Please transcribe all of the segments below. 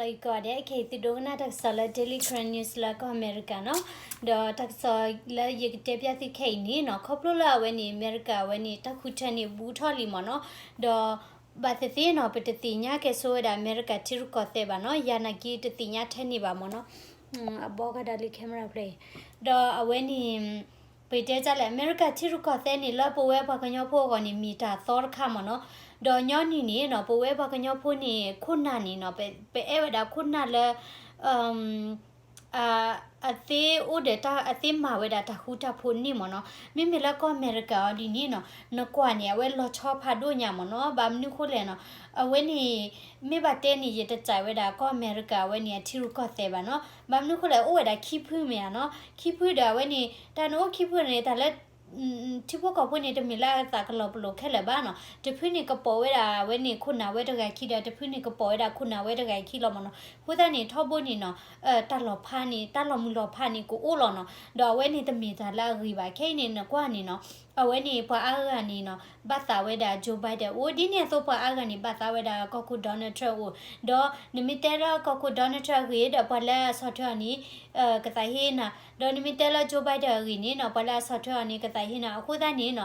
လီၤကီးဒဲး ခဲအံၤသုဒိကနၣ်တၢ်ကစီၣ်လၢ Daily Karen News လၢကီၢ်အမဲရကၤနီၤ, ဒီးတၢ်ကစီၣ်လၢယကတဲပျၢ်သုခဲအံၤန့ၣ်နီၤ ခီဖျိလၢအဝဲန့ၣ် အမဲရကၤအဝဲန့ၣ် တၢ်ဃုထၢန့ၣ်ဘူးထီၣ်လံမ့ၢ်နီၤ, ဒီးဘၣ်သ့ၣ်သ့ၣ်နီၤ ပတသ့ၣ်ညါကဲဆိဝဲဒၣ်အမဲရကၤထံရူၢ်ကီၢ်သဲးဘၣ်နီၤ, ယၤနာ်က့တသ့ၣ်ညါထဲန့ၣ်ဘၣ်မ့ၢ်နီၤ, အဘီကဒါလံ camera ဖျၢၣ်အံၤ, ဒီးအဝဲန့ၣ် ပတဲတၢ်လဲၣ် အမဲရကၤထံရူၢ်ကီၢ်သဲးန့ၣ် လၢပဝဲပှၤကညီဖိအဂီၢ်န့ၣ် မ့ၢ်တၢ်သီတခါမ့ၢ်နီၤ, ဒီးညီနုၢ်န့ၣ်နီၤ ပဝဲပှၤကညီဖိန့ၣ် ခိၣ်နၢ်န့ၣ်နီၤ ပအဲၣ်ဝဲဒၣ်ခိၣ်နၢ်လၢ အသ့အိၣ်ဒီးတၢ် အသ့မၤဝဲဒၣ်တၢ်ဃူတၢ်ဖိးန့ၣ်မ့ၢ်နီၤ, မ့မ့ၢ်လၢကီၢ်အမဲရကၤအီၤဒ်န့ၣ်နီၤ နကွၢ်န့ၣ် အဝဲလီၤဆီဖးဒိၣ်ညါမ့ၢ်နီၤ, ဘၣ်မနုၤဃိလဲၣ်နီၤ, အဝဲန့ၣ် မ့ၢ်ဘၣ်တဲန့ၣ် ယတစံးဝဲဒၣ်ကီၢ်အမဲရကၤအဝဲန့ၣ် အထံရူၢ်ကီၢ်သဲးဘၣ်နီၤ, ဘၣ်မနုၤဃိလဲၣ် အိၣ်ဝဲဒၣ်ခံဖုမ့ၢ်ဧါနီၤ, ခံဖုဒီးအဝဲန့ၣ် တၢ်နအိၣ်ခံဖုန့ၣ် တၢ်လၢ ထံဖိကီၢ်ဖိန့ၣ် တမ့ၢ်လၢအသးကလီၤပလိာ်ခဲလၢာ်ဘၣ်နီၤ, တဖုန့ၣ်ကပိာ်ဝဲဒၣ်အဝဲန့ၣ်ခိၣ်နၢ်ဝဲတဂၤခံဒီး တဖုန့ၣ်ကပိာ်ဝဲဒၣ်ခိၣ်နၢ်ဝဲတဂၤခံလီၤမ့ၢ်နီၤ, အဃိသတးန့ၣ် ထီဘိန့ၣ်နီၤ တၢ်လီၤဖးန့ၣ် တၢ်လီၤမုၢ်လီၤဖးန့ၣ်ကအိၣ်လီၤနီၤ, ဒီးအဝဲန့ၣ်တမ့ၢ်တၢ်လၢအဂ့ၤဘၣ်, ခဲအံၤန့ၣ်နကွၢ်န့ၣ်နီၤ အဝဲန့ၣ်ပှၤအါဂၤန့ၣ်နီၤ ဘၣ်သးဝဲဒၣ် Joe Biden အိၣ်, ဒ်န့ၣ်အသိးပှၤအါဂၤန့ၣ် ဘၣ်သးဝဲဒၣ်ကီၢ်ခိၣ် Donald Trump အိၣ်, ဒီးနမ့ၢ်တဲလၢကီၢ်ခိၣ် Donald Trump အဂ့ၤဒီး ပှၤလၢအဆီၣ်ထွဲအီၤန့ၣ် ကသးဟ့နၤ, ဒီးနမ့ၢ်တဲလၢ Joe Biden အဂ့ၤန့ၣ်နီၤ ပှၤလၢအဆီၣ်ထွဲအီၤန့ၣ် ကသးဟ့နၤ, အဃိသတးန့ၣ်နီၤ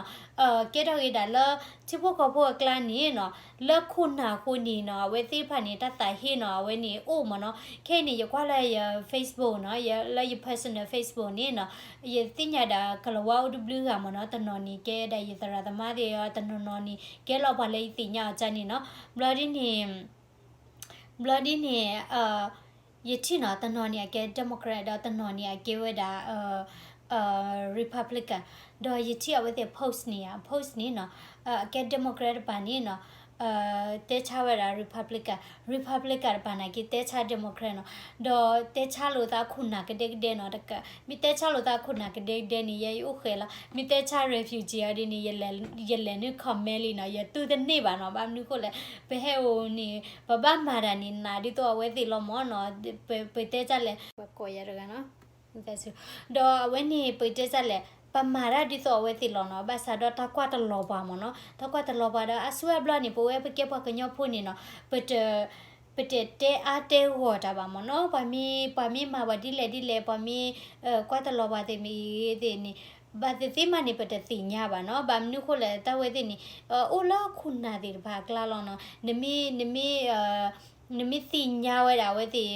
ကဲထီၣ်ဂ့ၤဒၣ်လၢ ထံဖိကီၢ်ဖိအကျါန့ၣ်နီၤ လၢခိၣ်နၢ်အဃိန့ၣ်နီၤ အဝဲသ့ၣ်တဖၣ်န့ၣ် တၢ်သးဟ့နီၤ အဝဲန့ၣ်အိၣ်မ့ၢ်နီၤ, ခဲအံၤန့ၣ် ယကွၢ်လၢယ Facebook နီၤ ယလၢယ personal Facebook န့ၣ်နီၤ ယသ့ၣ်ညါဒၣ်ကလၤဝါအိၣ်တဘျုးဂၤမ့ၢ်နီၤ, တနီၤန့ၣ်ကဲဒၣ်ယသရၣ်သမါသ့ၣ်ဧၢ, တနီၤနီၤန့ၣ် ကဲလီၤပှၤလၢယသ့ၣ်ညါအီၤကၢ်န့ၣ်နီၤ, ဘျီဒ်န့ၣ် ဘျီဒ်န့ၣ် ယထံၣ်နီၤ တနီၤန့ၣ်အကဲ Democrat ဒီးတနီၤန့ၣ်အကဲဝဲဒၣ် Republican, ဒီးယထံၣ်အဝဲသ့ၣ် post န့ၣ်ဧါ post န့ၣ်နီၤ အကဲ Democrat တပၤန့ၣ်နီၤ တဲဆါဝဲဒၣ် Republican, Republican တပၤန့ၣ်က့တဲဆါ Democrat နီၤ, ဒီးတဲဆါလိာ်သးခိၣ်နၢ်ကဒဲကဒဲနီၤ, မ့ၢ်တဲဆါလိာ်သးခိၣ်နၢ်ကဒဲကဒဲန့ၣ် ယဲယအိၣ်ဃဲၤလီၤ, မ့ၢ်တဲဆါ refugee အီၤဒ်န့ၣ် ယလဲၤနုာ် comment လံနီၤ, ယတူၢ်တန့ၢ်ဘၣ်နီၤ, ဘၣ်မနုၤဃိလဲၣ် ပဟဲအိၣ်န့ၣ် ပဘၣ်မၤတၢ်န့ၣ် နးဒ်သိးအဝဲသ့ၣ်လီၤမ့ၢ်နီၤ, ပတဲတၢ်လဲၣ် ပကိးယၤတဂၤနီၤ ဒီးအဝဲန့ၣ် ပတဲတၢ်လဲၣ် ပမၤတၢ်ဒ်သိးအဝဲသ့ၣ်လီၤနီၤ, ဘၣ်ဆၣ်ဒီးတၢ်ကွၢ်တလီၤပှၤမ့ၢ်နီၤ, တၢ်ကွၢ်တလီၤပှၤဒီး အါစုအါဘျီန့ၣ် ပဝဲပကဲပှၤကညီဖိန့ၣ်နီၤ ပတ ပတတဲအါတဲဂီၢ်တၢ်ဘၣ်မ့ၢ်နီၤ, ပှၤမ့ၢ် ပှၤမ့ၢ်မၤပှၤဒ်လဲၣ်ဒ်လဲၣ် ပှၤမ့ၢ် ကွၢ်တလီၤပှၤသ့ၣ်မ့ၢ်ဂ့ၤသ့ၣ်န့ၣ် ဘၣ်သ့ၣ်သ့ၣ်မးန့ၣ် ပတသ့ၣ်ညါဘၣ်နီၤ, ဘၣ်မနုၤဃိလဲၣ် တၢ်ဝဲသ့ၣ်န့ၣ် အိၣ်လၢခိၣ်နၢ်သ့ၣ်တဖၣ်အကျါလီၤနီၤ, နမ့ၢ် နမ့ၢ် နမ့ၢ်သ့ၣ်ညါဝဲဒၣ်အဝဲသ့ၣ်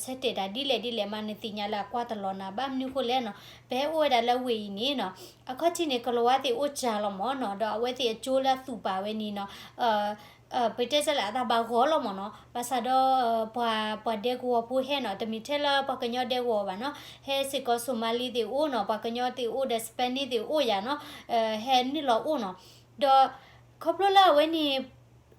ဆၢတဲာ်တၢ်ဒ်လဲၣ်ဒ်လဲၣ်မး နသ့ၣ်ညါလၢအကွၢ်တလီၤနၤ, ဘၣ်မနုၤဃိလဲၣ်နီၤ, ပဟဲအိၣ်ဝဲဒၣ်လၢဝ့ၢ်အံၤန့ၣ်နီၤ အခီၣ်ထံးန့ၣ် ကလၤဝါသ့ၣ်အိၣ်စှၤလီၤမ့ၢ်နီၤ, ဒီးအဝဲသ့ၣ်အကၠိလၢအသူၣ်ပာ်ဝဲန့ၣ်နီၤ ပတဲတၢ်လၢအတၢ်ဘၣ်ဂီၤလီၤမ့ၢ်နီၤ, ဘၣ်ဆၣ်ဒီး ပှၤ ပှၤဒဲကဝီၤဖိဟဲနီၤ, တမ့ၢ်ထဲလၢပှၤကညီဒဲကဝီၤဘၣ်နီၤ, ဟဲစ့ၢ်ကီး Somali သ့ၣ်အိၣ်နီၤ, ပှၤကညီသ့ၣ်အိၣ်ဒီး Spanish သ့ၣ်အိၣ်ယၤနီၤ, ဟဲနုာ်လီၤအိၣ်နီၤ, ဒီး ခီဖျိလၢအဝဲန့ၣ်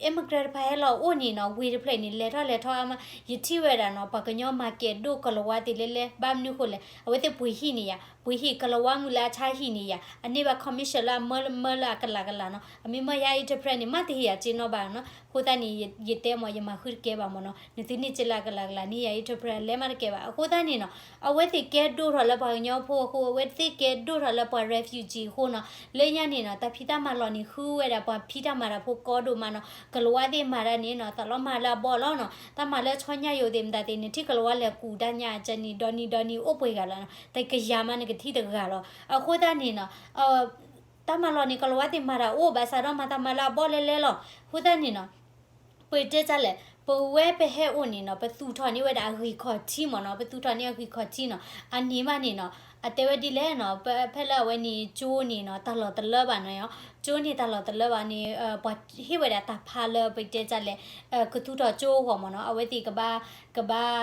immigrant တဖၣ်ဟဲလီၤအိၣ်န့ၣ်နီၤ, ဝ့ၢ်တဖျၢၣ်န့ၣ် လဲၤထီၣ်လဲၤထီအါမး, ယထံၣ်ဝဲဒၣ်နီၤ, ပှၤကညီမၤကဲၤဒိၣ်ကလၤဝါသ့ၣ်လဲၣ်လဲၣ်, ဘၣ်မနုၤဃိလဲၣ်, အဝဲသ့ၣ်ပှ့ၤဟံၣ်န့ၢ်ယၤ, ပှ့ၤဟံၣ်ကလၤဝါမုၢ်လၢအဆါဟံၣ်န့ၢ်ယၤ, အန့ၢ်ဘၣ် commission လၢအမၢလၢအကလးကလးနီၤ, အမ့ၢ်မၢယၤ interpret န့ၣ် မ့ၢ်တဟ့ၣ်ယၤစ့နီဘၣ်နီၤ, အဃိသတးန့ၣ် ယတဲမ့ၢ် ယမၤဃုတကဲဘၣ်မ့ၢ်နီၤ, နသုန့ၢ်စ့လၢအကလးကလးန့ၢ်ယၤ interpret လဲၤမးတကဲဘၣ်, အဃိသတးန့ၣ်နီၤ, အဝဲသ့ၣ်ကဲဒိၣ်ထီၣ်လၢပှၤကညီဖိအဃိ, အဝဲသ့ၣ်ကဲဒိၣ်ထီၣ်လၢပှၤ refugee အဃိနီၤ, လၢညါန့ၣ်နီၤ, တၢ်ဖံးတၢ်မၤလီၢ်န့ၣ်ဃုဝဲဒၣ်ပှၤဖံးတၢ်မၤတၢ်ဖိကီဒိၣ်မးနီၤ, ကလၤဝါသ့ၣ်မၤတၢ်န့ၣ်နီၤ, သးလီမၤလၢအဘီလီၤနီၤ, တၢ်မၤလၢဆီညၣ်ယိာ်သ့ၣ်မတၤသ့ၣ်န့ၣ် ထံၣ်ကလၤဝါလဲၤကူၣ်တၢ်ညၣ်အကၢ်န့ၣ် ဒီနံၤဒီနံၤအိၣ်ပှဲၤဂၤလီၤနီၤ, တကယၤမးနကထံၣ်တဂၤလီၤ, အဃိသတးန့ၣ်နီၤ တၢ်မၤလီၢ်န့ၣ် ကလၤဝါသ့ၣ်မၤတၢ်အိၣ် ဘၣ်ဆၣ်ဒီးမၤတၢ်မၤလၢအဘီလဲၤလဲၤလီၤ, အဃိသတးန့ၣ်နီၤ ပတဲတၢ်လဲၣ်, ပဝဲပဟဲအိၣ်န့ၣ်နီၤ, ပသူၣ်ထီၣ်န့ၢ်ဝဲဒၣ်အဂံၢ်ခီၣ်ထံးမ့ၢ်နီၤ, ပသူၣ်ထီၣ်န့ၢ်အဂံၢ်ခီၣ်ထံးနီၤ, အန့ၣ်မးန့ၣ်နီၤ, အတဲဝဲဒ်လဲၣ်နီၤ, ဖဲလၢအဝဲန့ၣ် ကၠိန့ၣ်နီၤ, တၢ်လီၢ်တလၢဘၣ်နီၤ, ကၠိန့ၣ်တၢ်လီၢ်တလၢဘၣ်န့ၣ်, ပှၤဟ့ၣ်ဝဲဒၣ်တၢ်ဖးလၢပတဲတၢ်လဲၣ်, ကသူၣ်ထီၣ်ကၠိအဂီၢ်မ့ၢ်နီၤ, အဝဲသ့ၣ်ကဘၣ် ကဘၣ်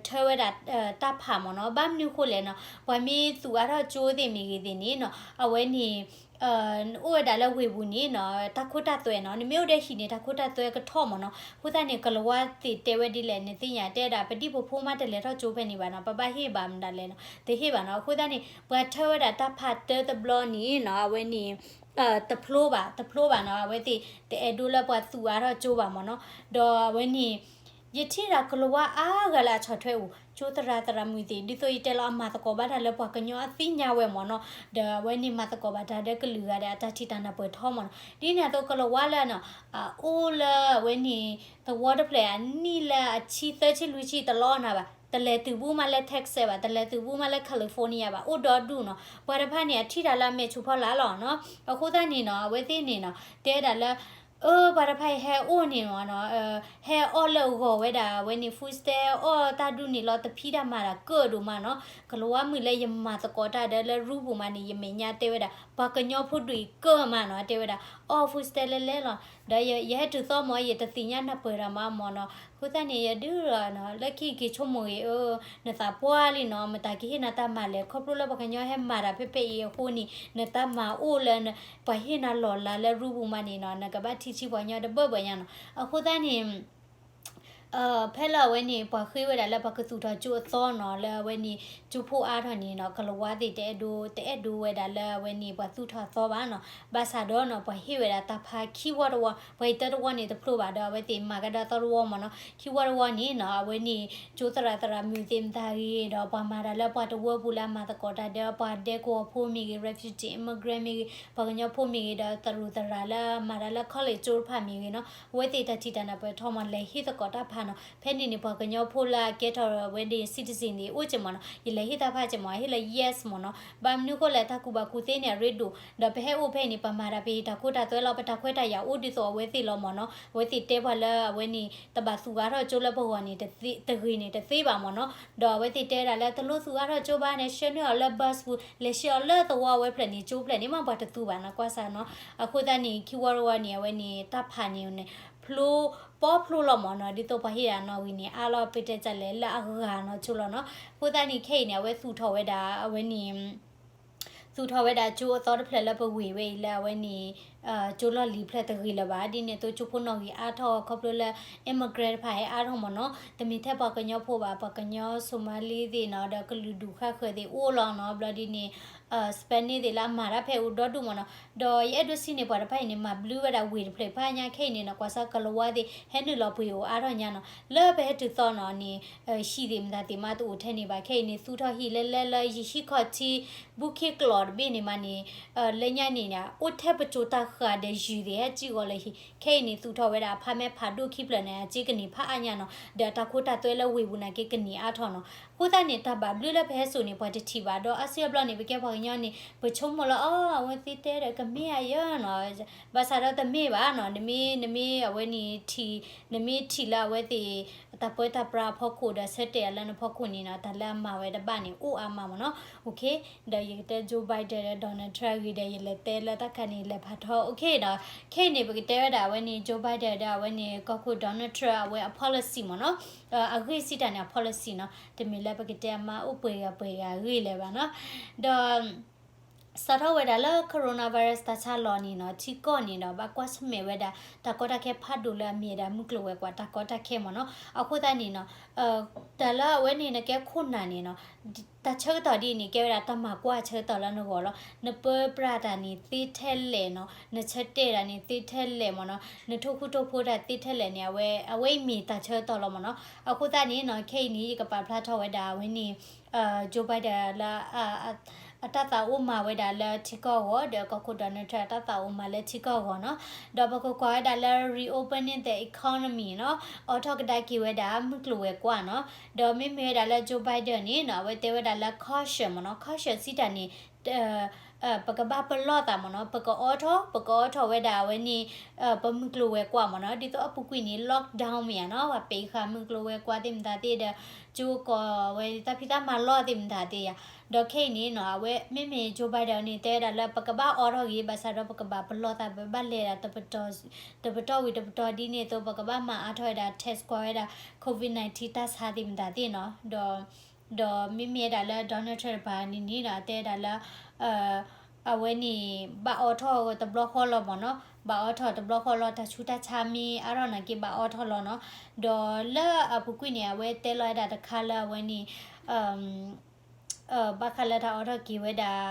ထၢဝဲဒၣ် တၢ်ဖးမ့ၢ်နီၤ, ဘၣ်မနုၤဃိလဲၣ်နီၤ, ပှၤမ့ၢ်သူၣ်အါထီၣ်ကၠိသ့ၣ်မ့ၢ်ဂ့ၤသ့ၣ်န့ၣ်နီၤ, အဝဲန့ၣ် အိၣ်ဝဲဒၣ်လၢဝ့ၢ်ပူၤန့ၣ်နီၤ, တၢ်ခိတၢ်သွဲနီၤ, နမ့ၢ်အိၣ်ဒီးဟံၣ်န့ၣ် တၢ်ခိတၢ်သွဲကထီၣ်မ့ၢ်နီၤ, အဃိသတးန့ၣ် ကလၤဝါသ့ၣ်တဲဝဲဒ်လဲၣ်န့ၣ် သ့ၣ်ညါတဲဒၣ် ပဒံၣ်ပဖိမးတလဲၤထီၣ်ကၠိဖဲန့ၣ်ဘၣ်နီၤ, ပဘၣ်ဟ့ၣ်ဘၣ်မတၤလဲၣ်နီၤ, တဟ့ၣ်ဘၣ်နီၤ, အဃိသတးန့ၣ် ပှၤထၢဝဲဒၣ်တၢ်ဖးတၢတဘျီန့ၣ်နီၤ, အဝဲန့ၣ် တဖျိဘၣ် တဖျိဘၣ်နီၤ, အဝဲသ့ၣ်တအဲၣ်ဒိးလၢပှၤသူၣ်အါထီၣ်ကၠိဘၣ်မ့ၢ်နီၤ, ဒီးအဝဲန့ၣ် ယထံၣ်ဒၣ်ကလၤဝါအါဂၤလၢအဆီၣ်ထွဲအိၣ် ကၠိသရၣ်သရၣ်မုၣ်သ့ၣ် ဒ်သိးယတဲလီၤအမၤသကိးဘၣ်တၢ်လၢပှၤကညီအသ့ၣ်ညါဝဲမ့ၢ်နီၤ, ဒီးအဝဲန့ၣ်မၤသကိးဘၣ်တၢ်ဒီးကလုာ်ဂၤဒီးအတၢ်ထံၣ်တၢ်နၢ်ပၢၢ်ထီမ့ၢ်နီၤ. ဒ်န့ၣ်အသိးကလၤဝါလၢနီၤ အအိၣ်လၢအဝဲန့ၣ် သဝီတဖျၢၣ်အနံၣ်လၢအဆံသၢဆံလွံၢ်ဆံတလီအီၣ်နၤဘၣ်, တလဲၤတုၤဘူးမးလၢ Texas ဘၣ်, တလဲၤတုၤဘူးမးလၢ California ဘၣ်, အိၣ်ဒီဒူၣ်နီၤ. ပှၤတဖၣ်န့ၣ် အထံၣ်တၢ်လၢအမဲာ်ဆူၣ်ဖီလာ်လီၤနီၤ. အဃိသတးန့ၣ်နီၤ အဝဲသ့ၣ်န့ၣ်နီၤ တဲဒၣ်လၢ အၢ ပှၤတဖၣ်အံၤဟဲအိၣ်န့ၣ်မ့ၢ်နီၤ ဟဲအီၣ်လၢအဂီၢ်ဝဲဒၣ် အဝဲန့ၣ် food stamp အီၣ်တၢ်ဒူၣ်န့ၣ်လီၤ တဖံးတၢ်မၤတၢ်ကၢၣ်ဒိၣ်မးနီၤ. ကလၤဝါမုၣ်လၢယမၤသကိးတၢ်ဒီးလၢရူပူၤမးန့ၣ် ယမဲာ်ညါတဲဝဲဒၣ် ပှၤကညီဖိဒုၣ်အံၤကၢၣ်မးနီၤ တဲဝဲဒၣ် အီၣ် food stamp လဲလဲလီၤ. ဒီးယဟဲတုၤသီမ့ၢ် ယတသ့ၣ်ညါနၢ်ပၢၢ်တၢ်မးမ့ၢ်နီၤ. အဃိသတးန့ၣ် ယဒုးလီၤနီၤ လၢခံက့ၤဆိကမိၣ်ဂ့ၤ အၢ နသးပှၢ်လံနီၤ မတၤကဟ့ၣ်နၤတၢ်မၤလဲၣ် ခီဖျိလၢပှၤကညီဟဲမၤတၢ်ဖဲဖဲအံၤအဃိန့ၣ် နတၢ်မၤအိၣ်လၢ ပှၤဟ့ၣ်နၤလီၤလးလၢရူပူၤမးန့ၣ်နီၤ နကဘၣ်ထံၣ်ဆံးပှၤကညီတဘၢဘၢညါနီၤ. အဃိသတးန့ၣ် ဖဲလၢအဝဲန့ၣ် ပှၤဃ့ဝဲဒၣ်လၢပှၤကသူၣ်ထီၣ်ကၠိအသီနီၤ လၢအဝဲန့ၣ် ကၠိဖိအါထီၣ်န့ၣ်နီၤ ကလၤဝါသ့ၣ်တအဲၣ်ဒိး တအဲၣ်ဒိးဝဲဒၣ်လၢအဝဲန့ၣ် ပှၤသူၣ်ထီၣ်အသီဘၣ်နီၤ. ဘၣ်ဆၣ်ဒီးနီၤ ပှၤဟ့ၣ်ဝဲဒၣ်တၢ်ဖးခံဝီတဝီ, ပှၤအံၤတၢတဝီန့ၣ်တဖျိဘၣ်ဒီး အဝဲသ့ၣ်မၤကဒီးသီတဝီမ့ၢ်နီၤ. ခံဝီတဝီန့ၣ်နီၤ အဝဲန့ၣ် ကၠိသရၣ်သရၣ်မုၣ်သ့ၣ်မတၤဂ့ၤဒီး ပှၤမၤတၢ်လၢပှၤတဝၢပူၤလၢအမၤသကိးတၢ်ဒီး ပှၤဒဲကဝီၤဖိမ့ၢ်ဂ့ၤ, refugee immigrant မ့ၢ်ဂ့ၤ, ပှၤကညီဖိမ့ၢ်ဂ့ၤ, ဒီးသရၣ်သရၣ်လၢမၤတၢ်လၢ college ကၠိတဖၣ်မ့ၢ်ဂ့ၤနီၤ အဝဲသ့ၣ်တၢ်ထံၣ်တၢ်နၢ်ပၢၢ်ထီမ့ၢ် လဲၤဟ့ၣ်သကိးတၢ်ဖးနီၤ. ဖဲန့ၣ်န့ၣ် ပှၤကညီဖိလၢအကဲထီၣ်ဝဲဒၣ် citizen န့ၣ် အိၣ်က့မ့ၢ်နီၤ ယလဲၤဟ့ၣ်တၢ်ဖးက့မ့ၢ် ဟ့ၣ်လၢ yes မ့ၢ်နီၤ. ဘၣ်မနုၤဃိလဲၣ် တၢ်ကူၣ်ဘၣ်ကူၣ်သ့န့ၣ် အရ့ဒိၣ် ဒီးပဟဲအိၣ်ဖဲအံၤန့ၣ် ပမၤတၢ်ပဟ့ၣ်တၢ်ခိတၢ်သွဲလီၤ ပတၢ်ခွဲးတၢ်ယာ်အိၣ်ဒ်သိးအဝဲသ့ၣ်လီၤမ့ၢ်နီၤ. အဝဲသ့ၣ်တဲပှၤလၢအဝဲန့ၣ် တဘၣ်သူၣ်အါထီၣ်ကၠိလၢပဂီၢ်န့ၣ် တဂ့ၤန့ၣ်တသ့ဘၣ်မ့ၢ်နီၤ. ဒီးအဝဲသ့ၣ်တဲဒၣ်လၢ တလိၣ်သူၣ်အါထီၣ်ကၠိဘၣ်န့ၣ် ဆှၢန့ၢ်အီၤလၢ bus ပူၤ လဲၤဆှၢအီၤလၢသဝီဝဲဖျၢၣ်န့ၣ် ကၠိဖျၢၣ်န့ၣ် မ့ၢ်ပှၤတသူဘၣ်နီၤ ကွၢ်စၢ်နီၤ. အဃိသတးန့ၣ် ခံဝီတဝီန့ၣ် အဝဲန့ၣ် တၢ်ဖးန့ၣ်န့ၣ် ဖျိ ပီဖျိလီၤမ့ၢ်နီၤ ဒ်သိးပှၤဟ့ၣ်ဒၣ်နီၣ်ဂံၢ်န့ၣ် အါလီၤပတဲတၢ်လဲၣ်လၢအဂၤနီၤဆိလီၤနီၤ. အဃိသတးန့ၣ် ခဲအံၤန့ၣ် အဝဲသူၣ်ထီၣ်ဝဲဒၣ် အဝဲန့ၣ် သူၣ်ထီၣ်ဝဲဒၣ်ကၠိအသီတဖျၢၣ်လၢပဝ့ၢ်ဝဲအံၤလၢအဝဲန့ၣ် ကၠိလီၢ်လံၤဖျၢၣ်တဂ့ၤလၢၤဘၣ်. ဒ်န့ၣ်အသိးကၠိဖိနီၣ်ဂံၢ်အါထီၣ်ခီဖျိလၢ immigrant တဖၣ်ဟဲအါထီၣ်မ့ၢ်နီၤ. တမ့ၢ်ထဲပှၤကညီဖိဘၣ် ပှၤကညီ Somali သ့ၣ်နီၤ ဒီးကလုာ်ဒူၣ်ဃါဃၢၤသ့ၣ်အိၣ်လီၤနီၤ. ဘျီဒ်န့ၣ် Spanish သ့ၣ်လၢအမၤတၢ်ဖဲအိၣ်ဒီဒူၣ်မ့ၢ်နီၤ. ဒီးယအဲၣ်ဒိးစံးန့ၣ် ပှၤတဖၣ်အံၤန့ၣ် မၤဘျုးဝဲဒၣ်ဝ့ၢ်တဖျၢၣ်ဖးညါခဲအံၤန့ၣ်နီၤ ကွၢ်စၢ်ကလၤဝါသ့ၣ် ဟဲနုာ်လီၤပှ့ၤအိၣ်အါထီၣ်ညါနီၤ. လၢပဟဲတုၤသီနီၤန့ၣ် ဟံၣ်သ့ၣ်မတၤသ့ၣ်မးတအိၣ်ထဲန့ၣ်ဘၣ်. ခဲအံၤန့ၣ် သူၣ်ထီၣ်ဟံၣ်လၢလၢလၢယဟံၣ်ခီၣ်ထံး ဘူးခ့ကျိာ်တဘ့ၣ်န့ၣ်မးန့ၣ် လၢညါန့ၣ် အိၣ်ထဲပစိၤတၢ်ဃာ်ဒီးယုၢ်သ့ၣ်ဟဲစံၣ်ဂီၤလၢဟံၣ်. ခဲအံၤန့ၣ် သူၣ်ထီၣ်ဝဲဒၣ်အဖးမဲဖးဒိၣ်ခံဖျၢၣ်န့ၣ် အစ့ကန့ၢ်ဖးအါညါနီၤ. ဒီးတၢ်ခိတၢ်သွဲလၢဝ့ၢ်ပူၤနာ်က့ကန့ၢ်အါထီၣ်နီၤ. အဃိသတးန့ၣ် တၢ်ဘၣ်ဘျုးလၢပဟဲစိာ်န့ၣ် ပှၤတထံၣ်ဘၣ်. ဒီးအါစုအါဘျီန့ၣ် ပကဲပှၤကညီန့ၣ် ပဆိကမိၣ်လၢ အီ အဝဲသ့ၣ်တဲဒီးကမ့ၢ်အယၢနီၤ ဘၣ်ဆၣ်ဒီးတမ့ၢ်ဘၣ်နီၤ. နမ့ၢ် နမ့ၢ်အဝဲန့ၣ်ထံၣ် နမ့ၢ်ထံၣ်လၢအဝဲသ့ၣ် တၢ်ပၢတၢ်ပြးအဖီခိၣ်ဒီးဆၢတဲာ်အလၢနဖီခိၣ်န့ၣ်နီၤ တၢ်လၢအမၤဝဲတဘၣ်န့ၣ် အိၣ်အါမးမ့ၢ်နီၤ. ဒီးယကတဲ Joe Biden ဒီး Donald Trump အဂ့ၢ်ဒီး ယလဲၤတဲလၢတၢ်ခါန့ၣ် လဲၤဖးထီ ဒီး ခဲအံၤန့ၣ် ပကတဲဝဲဒၣ်အဝဲန့ၣ် Joe Biden ဒီးအဝဲန့ၣ် ကီၢ်ခိၣ် Donald Trump အဝဲအ policy မ့ၢ်နီၤ. အဂ့ၢ်စံးတၢ်န့ၣ် အ policy နီၤ တမ့ၢ်လၢပကတဲအမါအိၣ်ပှဲၤဂၤပှဲၤဂၤအဂ့ၢ်လၢၤဘၣ်နီၤ. ဒီး စးထီၣ်ဝဲဒၣ်လၢ coronavirus တၢ်ဆါလီၤန့ၣ်နီၤ ထံကီၢ်န့ၣ်ဒီး ဘၣ်ကွၢ်ဆၢၣ်မဲာ်ဝဲဒၣ် တၢ်ကီတၢ်ခဲဖးဒိၣ်လၢအမ့ၢ်ဝဲဒၣ် မုၢ်ကျိၤဝဲၤကွာ်တၢ်ကီတၢ်ခဲမ့ၢ်နီၤ. အဃိသတးန့ၣ်နီၤ တၢ်လၢအဝဲန့ၣ် နကဲခိၣ်နၢ်န့ၣ်နီၤ တၢ်ဆၢကတီၢ်ဒ်အံၤန့ၣ် ကဲဝဲဒၣ်တၢ်မၤကွၢ်ဆၢကတီၢ်လၢနဂီၢ်လီၤ. နပၢပြးတၢ်န့ၣ်သ့ထဲလဲၣ်နီၤ နဆၢတဲာ်တၢ်န့ၣ်သ့ထဲလဲၣ်မ့ၢ်နီၤ နထိၣ်ဃူထိၣ်ဖိးတၢ်သ့ထဲလဲၣ်န့ၣ် အဝဲ အဝဲအံၤမ့ၢ်တၢ်ဆၢကတီၢ်လီၤမ့ၢ်နီၤ. အဃိသတးန့ၣ်နီၤ ခဲအံၤန့ၣ် ယကပာ်ဖျါထီၣ်ဝဲဒၣ်အဝဲန့ၣ် Joe Biden လၢ အတၢ်သးအိၣ်မၤဝဲဒၣ်လၢထံကီၢ်အဂီၢ် ဒီးကီၢ်ခိၣ် Donald Trump အတၢ်သးအိၣ်မၤလၢထံကီၢ်အဂီၢ်နီၤ. ဒီးပကကွၢ်ဝဲဒၣ်လၢ reopening the economy နီၤ အိးထီၣ်ကဒါက့ၤဝဲဒၣ်မုၢ်ကျိၤဝဲၤကွာ်နီၤ. ဒီးမ့မ့ၢ်ဝဲဒၣ်လၢ Joe Biden န့ၣ်နီၤ အဝဲတဲဝဲဒၣ်လၢ caution မ့ၢ်နီၤ caution စံးတၢ်န့ၣ် ပကဘၣ်ပလီၢ်သးမ့ၢ်နီၤ ပကအိးထီၣ် ပကအိးထီၣ်ဝဲဒၣ်အဝဲန့ၣ် ပမုၢ်ကျိၤဝဲၤကွာ်မ့ၢ်နီၤ ဒ်သိးအပူၤကွံာ်န့ၣ် lockdown မ့ၢ်ဧါနီၤ ပှၤပ့ၤဃာ်မုၢ်ကျိၤဝဲၤကွာ်သ့ၣ်မတၤသ့ၣ်ဒီး ကၠိကိးဝဲတၢ်ဖံးတၢ်မၤလီၢ်သ့ၣ်မတၤသ့ၣ်ဧါ. ဒီးခဲအံၤန့ၣ်နီၤ အဝဲမ့မ့ၢ် Joe Biden န့ၣ် တဲဝဲဒၣ်လၢပကဘၣ်အိးထီၣ်ဂ့ၤ ဘၣ်ဆၣ်ဒီးပကဘၣ်ပလီၢ်သး ပဘၣ်လဲၤဒၣ် တပတီၢ်ဝံၤတပတီၢ်ဒ်န့ၣ်အသိး ပကဘၣ်မၤအါထီၣ်ဝဲဒၣ် test ကွၢ်ဝဲဒၣ် COVID nineteen တၢ်ဆါသ့ၣ်မတၤသ့ၣ်နီၤ ဒီး ဒီးမ့မ့ၢ်ဝဲဒၣ်လၢ Donald Trump တပၤန့ၣ်န့ၣ်ဒီး အတဲဝဲဒၣ်လၢ အဝဲန့ၣ် ဘၣ်အိးထီၣ်တဘျီဃီလီၤမ့ၢ်နီၤ ဘၣ်အိးထီၣ်တဘျီဃီလီၤ တၢ်ဆူးတၢ်ဆါမ့ၢ်အါထီၣ်နာ်က့ဘၣ်အိးထီၣ်လီၤနီၤ ဒီးလၢအပူၤကွံာ်န့ၣ် အဝဲတဲလီၤဝဲဒၣ်တခါလၢအဝဲန့ၣ် ဘၣ်ဃးလၢတၢ်အိးထီၣ်က့ၤဝဲဒၣ်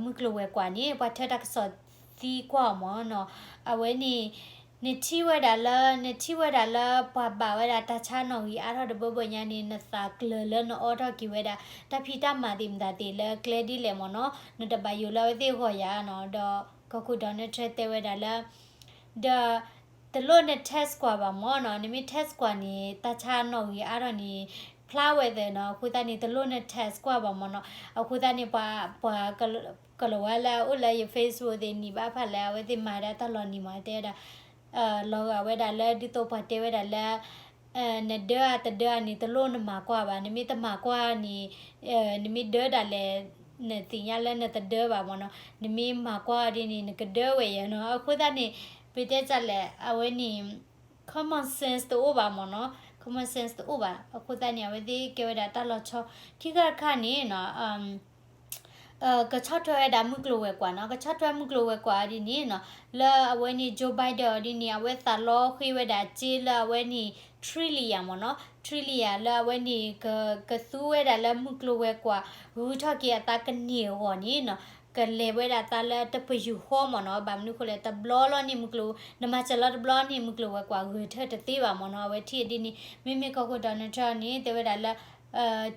မုၢ်ကျိၤဝဲၤကွာ်န့ၣ် ပှၤထၢတၢ်ကစီၣ်သံကွၢ်အီၤမ့ၢ်နီၤ အဝဲန့ၣ် နထံၣ်ဝဲဒၣ်လၢ နထံၣ်ဝဲဒၣ်လၢပှၤဘၣ်ဝဲဒၣ်တၢ်ဆါနီၣ်ဂံၢ်အါထီၣ်တဘိဘိညါန့ၣ် နသးကျၢၤလၢနအိးထီၣ်က့ၤဝဲဒၣ် တၢ်ဖံးတၢ်မၤသ့ၣ်မတၤသ့ၣ်လၢကျဲဒ်လဲၣ်မ့ၢ်နီၤ, နတဘၣ်ယိၣ်လၢအဝဲသ့ၣ်ဂီၢ်ယၤနီၤ, ဒီးကီၢ်ခိၣ် Donald Trump တဲဝဲဒၣ်လၢ ဒီး တလိၣ်န test ကွၢ်ဘၣ်မ့ၢ်နီၤ, နမ့ၢ် test ကွၢ်န့ၣ် တၢ်ဆါနီၣ်ဂံၢ်အါထီၣ်န့ၣ် ဖျါဝဲသ့နီၤ, အဃိသတးန့ၣ် တလိၣ်န test ကွၢ်ဘၣ်မ့ၢ်နီၤ, အဃိသတးန့ၣ် ပှၤ ပှၤကလီၤဝဲလၢအအိၣ်လၢယ Facebook သ့ၣ်နံၤဘၣ်ဖၣ်လၢအဝဲသ့ၣ်မၤဒၣ်တၢ်လီၤနံၤမ့ၢ်တဲဝဲဒၣ် လီၤဂာ်ဝဲဒၣ်လၢဒ်သိးပှၤတဲဝဲဒၣ်လၢ နဒၢအတဒၢအန့ၣ် တလိၣ်နမၤကွၢ်ဘၣ်, နမ့ၢ်တမၤကွၢ်န့ၣ် နမ့ၢ်ဒၢဒၣ်လဲာ် နသ့ၣ်ညါလၢနတဒၢဘၣ်မ့ၢ်နီၤ, နမ့ၢ်မၤကွၢ်ဒ်န့ၣ် နကဒၢဝဲယဲနီၤ, အဃိသတးန့ၣ် ပတဲတၢ်လဲၣ် အဝဲန့ၣ် common sense တအိၣ်ဘၣ်မ့ၢ်နီၤ, common sense တအိၣ်ဘၣ်, အဃိသတးန့ၣ် အဝဲသ့ၣ်ကဲဝဲဒၣ်တၢ်လီၤဆီ, ခံခါတခါန့ၣ်နီၤ ကဆီၣ်ထွဲဝဲဒၣ်မုၢ်ကျိၤဝဲၤကွာ်နီၤ, ကဆီၣ်ထွဲမုၢ်ကျိၤဝဲၤကွာ်အီၤဒ်န့ၣ်နီၤ, လၢအဝဲန့ၣ် Joe Biden အီၤဒ်န့ၣ် အဝဲသးလီဃ့ဝဲဒၣ်စ့လၢအဝဲန့ၣ် trillion မ့ၢ်နီၤ, trillion လၢအဝဲန့ၣ် ကသူဝဲဒၣ်လၢမုၢ်ကျိၤဝဲၤကွာ် ဂုၤထီၣ်က့ၤအသးကန့ၢ်အဂီၢ်န့ၣ်နီၤ, ကလဲၤဝဲဒၣ်သးလၢတပယူာ်ဃီမ့ၢ်နီၤ, ဘၣ်မနုၤဃိလဲၣ် တဘျီလီၤန့ၣ်မုၢ်ကျိၤ, နမၤစၢၤလီၤတဘျီန့ၣ် မုၢ်ကျိၤဝဲၤကွာ်ဂဲၤထၢၣ်တသ့ဘၣ်မ့ၢ်နီၤ, အဝဲထံၣ်ဒ်န့ၣ် မ့မ့ၢ်ကီၢ်ခိၣ် Donald Trump န့ၣ် တဲဝဲဒၣ်လၢ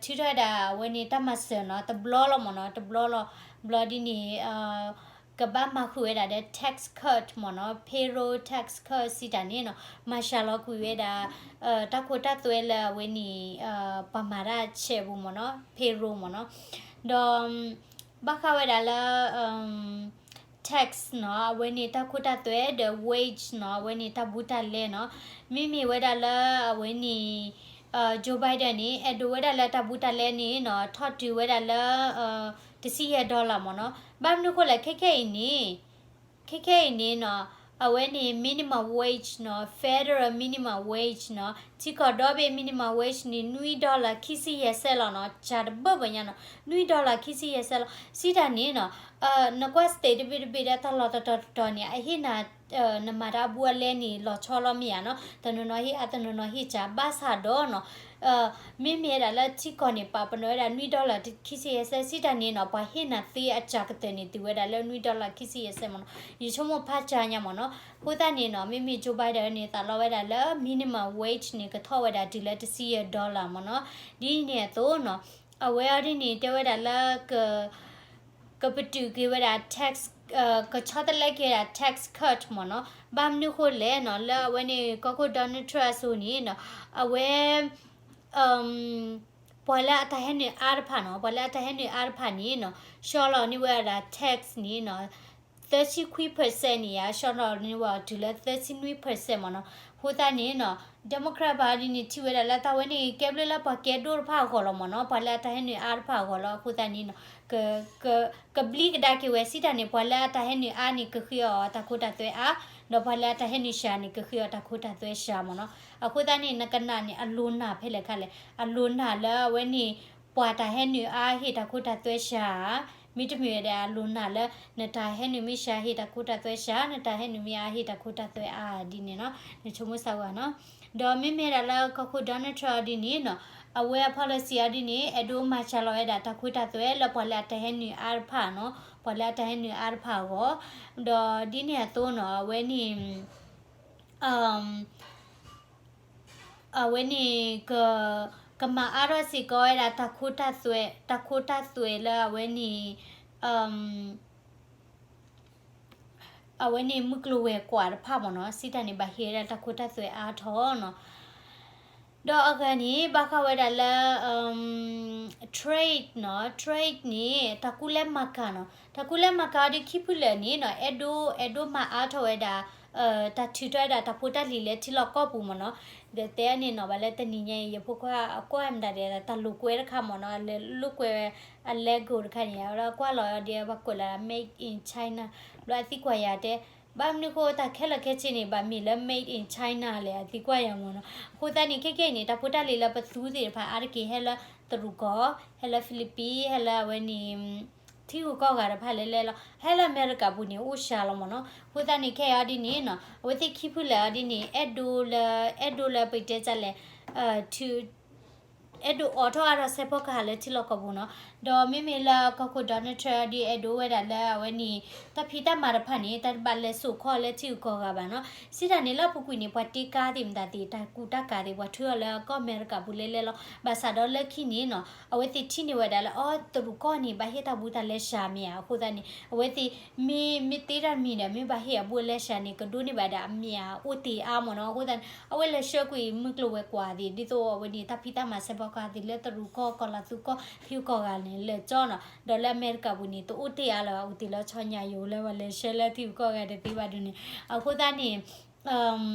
ထုးထီၣ်ဝဲဒၣ်အဝဲန့ၣ်တၢ်မၤစၢၤနီၤ, တဘျီလီၤမ့ၢ်နီၤ, တဘျီလီၤ, ဘျီဒ်န့ၣ် ကဘၣ်မၤဃုာ်ဝဲဒၣ်ဒီး tax cut မ့ၢ်နီၤ, payroll tax cut စံးတၢ်န့ၣ်နီၤ, မၤစှၤလီၤကွံာ်ဝဲဒၣ် တၢ်ခိတၢ်သွဲလၢအဝဲန့ၣ် ပှၤမၤတၢ်ဆဲးပူၤမ့ၢ်နီၤ, payroll မ့ၢ်နီၤ, ဒီး ဘၣ်ဃးဝဲဒၣ်လၢ tax နီၤ, အဝဲန့ၣ်တၢ်ခိတၢ်သွဲဒီး wage နီၤ, အဝဲန့ၣ်တၢ်ဘူးတၢ်လဲနီၤ, မ့မ့ၢ်ဝဲဒၣ်လၢအဝဲန့ၣ် Joe Biden န့ၣ် အဲၣ်ဒိးဝဲဒၣ်လၢတၢ်ဘူးတၢ်လဲန့ၣ်နီၤ ထီၣ်တုၤဝဲဒၣ်လၢ တဆံယဲၢ် dollar မ့ၢ်နီၤ, ဘၣ်မနုၤဃိလဲၣ် ခဲခဲအံၤန့ၣ် ခဲခဲအံၤန့ၣ်နီၤ, အဝဲန့ၣ် minimum wage နီၤ, federal minimum wage နီၤ, ထံကီၢ်ဒီဘ့ၣ် minimum wage န့ၣ် နွံ dollar ခံဆံယဲၢ်စဲးလီၤနီၤ, ကၢ်တဘၢဘၢညါနီၤ, နွံ dollar ခံဆံယဲၢ်စဲးလီၤ, စံးတၢ်န့ၣ်နီၤ, နကွၢ် state တဘ့ၣ်တဘ့ၣ်ဒီးတၢ်လီၢ်တတီၤတတီၤန့ၣ် အဟ့ၣ်နၤ နမၤတၢ်အဘူးအလဲန့ၣ် လီၤဆီလီၤမ့ၢ်ဧါနီၤ, တနီၤနီၤဟ့ၣ်အါ တနီၤနီၤဟ့ၣ်ကၢ် ဘၣ်ဆၣ်ဒီးနီၤ မ့မ့ၢ်ဝဲဒၣ်လၢထံကီၢ်န့ၣ် ပာ်ပနီၣ်ဝဲဒၣ် နွံ dollar ခံဆံယဲၢ်စဲး စံးတၢ်န့ၣ်နီၤ, ပှၤဟ့ၣ်နၤသ့အကၢ်ကတၢၢ်န့ၣ် တုၤဝဲဒၣ်လၢ နွံ dollar ခံဆံယဲၢ်စဲးမ့ၢ်နီၤ, ယဆိကမိၣ်ဖးကၢ်ညါမ့ၢ်နီၤ, အဃိသတးန့ၣ်နီၤ မ့မ့ၢ် Joe Biden န့ၣ် သးလီဝဲဒၣ်လၢ minimum wage န့ၣ် ကထီၣ်ဝဲဒၣ်တုၤလၢတဆံယဲၢ် dollar မ့ၢ်နီၤ, ဒ်န့ၣ်အသိးနီၤ အဝဲအီၤဒ်န့ၣ် တဲဝဲဒၣ်လၢ ကပတုာ်က့ၤဝဲဒၣ် tax ကဆီတလဲက့ၤဝဲဒၣ် tax cut မ့ၢ်နီၤ, ဘၣ်မနုၤဃိလဲၣ်နီၤ လၢအဝဲန့ၣ် ကီၢ်ခိၣ် Donald Trump အစိၤန့ၣ်နီၤ အဝဲ ပှၤလၢအတၢ်ဟဲနုာ်အါတဖၣ်နီၤ, ပှၤလၢအတၢ်ဟဲနုာ်အါတဖၣ်န့ၣ်နီၤ ဆှီလီၤန့ၢ်ဝဲဒၣ် tax န့ၣ်နီၤ သၢဆံခွံ percent န့ၣ်ယါ ဆှီလီၤန့ၢ်ဝဲအီၤတုၤလၢ သၢဆံနွံ percent မ့ၢ်နီၤ, အဃိသတးန့ၣ်နီၤ Democrat ဘၣ်ဒ်န့ၣ် ထံၣ်ဝဲဒၣ်လၢတၢ်ဝဲန့ၣ် ကဲဘျုးလၢပှၤကဲဒိၣ်တဖၣ်အဂီၢ်လီၤမ့ၢ်နီၤ, ပှၤလၢအတၢ်ဟဲနုာ်အါတဖၣ်အဂီၢ်လီၤ, အဃိသတးန့ၣ်နီၤ ကဘျံးကဒါက့ၤဝဲ စံးတၢ်န့ၣ် ပှၤလၢအတၢ်ဟဲနုာ်အါန့ၣ် ကဃ့အီၤတၢ်ခိတၢ်သွဲအါ, ဒီးပှၤလၢအတၢ်ဟဲနုာ်စှၤန့ၣ် ကဃ့အီၤတၢ်ခိတၢ်သွဲစှၤမ့ၢ်နီၤ, အဃိသတးန့ၣ် နကနၣ်န့ၣ် အလိၤနၢ်ဖဲလဲၣ်ခါလဲၣ်, အလိၤနၢ်လၢအဝဲန့ၣ် ပှၤတၢ်ဟဲနုာ်အါဟ့ၣ်တၢ်ခိတၢ်သွဲစှၤဧါ, မ့တမ့ၢ်ဝဲဒၣ်အလိၤနၢ်လၢ နတၢ်ဟဲနုာ်မ့ၢ်စှၤဟ့ၣ်တၢ်ခိတၢ်သွဲစှၤ, နတၢ်ဟဲနုာ်မ့ၢ်အါဟ့ၣ်တၢ်ခိတၢ်သွဲအါဒ်န့ၣ်နီၤ, နဆိကမိၣ်ဆၢဝဲနီၤ, ဒီးမ့မ့ၢ်ဒၣ်လၢကီၢ်ခိၣ် Donald Trump အီၤဒ်န့ၣ်နီၤ, အဝဲအ policy အီၤဒ်န့ၣ် အဲၣ်ဒိးမၤစှၤလီၤဝဲဒၣ်တၢ်ခိတၢ်သွဲလၢပှၤလၢအတၢ်ဟဲနုာ်အါတဖၣ်နီၤ, ပှၤလၢအတၢ်ဟဲနုာ်အါတဖၣ်အဂီၢ်, ဒီးဒ်န့ၣ်အသိးနီၤ အဝဲန့ၣ် အဝဲန့ၣ် ကမၤအါထီၣ်စ့ၢ်ကီးဝဲဒၣ်တၢ်ခိတၢ်သွဲ, တၢ်ခိတၢ်သွဲလၢအဝဲန့ၣ် အဝဲန့ၣ်မုၢ်ကျိၤဝဲၤကွာ်တဖၣ်မ့ၢ်နီၤ, စံးတၢ်န့ၣ် ဘၣ်ဟ့ၣ်ဝဲဒၣ်တၢ်ခိတၢ်သွဲအါထီၣ်နီၤ. ဒီးအဂၤန့ၣ် ဘၣ်ဃးဝဲဒၣ်လၢ trade နီၤ, trade န့ၣ် တၢ်ကူၣ်လဲၤမၤကၤနီၤ, တၢ်ကူၣ်လဲၤမၤကၤအီၤဒ်ခံဖုလၢာ်န့ၣ်နီၤ, အဲၣ်ဒိး အဲၣ်ဒိးမၤအါထီၣ်ဝဲဒၣ် တၢ်ထုးထီၣ်ဝဲဒၣ်တၢ်ဖိတၢ်လံၤလၢထံလီၢ်ကီၢ်ပူၤမ့ၢ်နီၤ. ဒီးတဲန့ၣ်နီၤ ဘၣ်လၢတနံၤညါအံၤ ယဖိခွါအကွၢ်မတၤဒဲး တၢ်လိာ်ကွဲတခါမ့ၢ်နီၤ, အလဲၤလိာ်ကွဲဝဲ အ Lego တခါန့ၣ် အဝဲဒၣ်ကွၢ်လီၤအီၤဒီး ပှၤကွဲးလီၤ Made in China ဘျီအသံကွၢ်ယၤတဲ ဘၣ်မနုၤဃိတၢ်ခဲလၢာ်ခဲဆ့န့ၣ် ဘၣ်မ့ၢ်လၢ Made in China လဲၣ် အသံကွၢ်ယၤမ့ၢ်နီၤ. အဃိသတးန့ၣ် ခဲကနံၣ်အံၤန့ၣ် တၢ်ဖိတၢ်လံၤလၢပသူသ့ၣ်တဖၣ်အါတက့ၢ် ဟဲလၢတရူးကီၢ်, ဟဲလၢ Philippines, ဟဲလၢအဝဲန့ၣ် ထံဂုၤကီၢ်ဂၤတဖၣ်လဲၤလဲၤလီၤ, ဟဲလၢအမဲရကၤပူၤန့ၣ် အိၣ်စှၤလီၤမ့ၢ်နီၤ. အဃိသတးန့ၣ် ခဲအံၤအီၤဒ်န့ၣ်နီၤ, အဝဲသ့ၣ်ခံဖုလၢာ်အီၤဒ်န့ၣ် အဲၣ်ဒိးလၢ အဲၣ်ဒိးလၢပတဲတၢ်လဲၣ် ထုး အဲၣ်ဒိးအိးထီၣ်အါထီၣ်စဲးဖီကဟၣ်လၢထံလီၢ်ကီၢ်ပူၤနီၤ. ဒီးမ့မ့ၢ်လၢကီၢ်ခိၣ် Donald Trump ဒ်အဲၣ်ဒိးဝဲဒၣ်လၢအဝဲန့ၣ် တၢ်ဖံးတၢ်မၤတဖၣ်န့ၣ် တၢ်တဘၣ်လဲၤစိာ်ခီလၢထံဂုၤကီၢ်ဂၤဘၣ်နီၤ. စံးတၢ်န့ၣ်လၢအပူၤကွံာ်န့ၣ် ပှၤတ့ကါသ့ၣ်မတၤသ့ၣ် တၢ်ကူတၢ်ကၤသ့ၣ် ပှၤထုးအီၤလၢကီၢ်အမဲရကၤပူၤလဲလဲလီၤ. ဘၣ်ဆၣ်ဒီးလၢခံန့ၣ်နီၤ အဝဲသ့ၣ်ထံၣ်န့ၢ်ဝဲဒၣ်လၢ အီ တရူးကီၢ်န့ၣ် ဘၣ်ဟ့ၣ်တၢ်ဘူးတၢ်လဲၤစှၤမ့ၢ်ဧါ. အဃိသတးန့ၣ် အဝဲသ့ၣ် မ့ၢ် မ့ၢ်တ့တၢ်တမံၤဒီး မ့ၢ်ဘၣ်ဟ့ၣ်အဘူးအလဲၤစှၤန့ၣ် ကဒိးန့ၢ်ဘၣ်ဒၣ်အမ့ၢ်အိၣ်တ့ၢ်အါမ့ၢ်နီၤ. အဃိသတးန့ၣ် အဝဲလဲၤဆှၢကွံာ်မုၢ်ကျိၤဝဲၤကွာ်သ့ၣ် ဒ်သိးအဝဲန့ၣ်တၢ်ဖံးတၢ်မၤစဲးဖီကဟၣ်သ့ၣ်လၢတရူးကီၢ် ကီၤလၤသူကီၢ် ထံဂုၤကီၢ်ဂၤန့ၣ် လဲၤကၠီနီၤ. ဒီးလၢအမဲရကၤပူၤန့ၣ် တအိၣ်တ့ၢ်အါလၢၤဘၣ် အိၣ်တ့ၢ်လၢဆီညါယိၤလၢပှၤလဲၤဆှၢလၢထံဂုၤကီၢ်ဂၤတသ့ဘၣ်ဒ်န့ၣ်. အဃိသတးန့ၣ်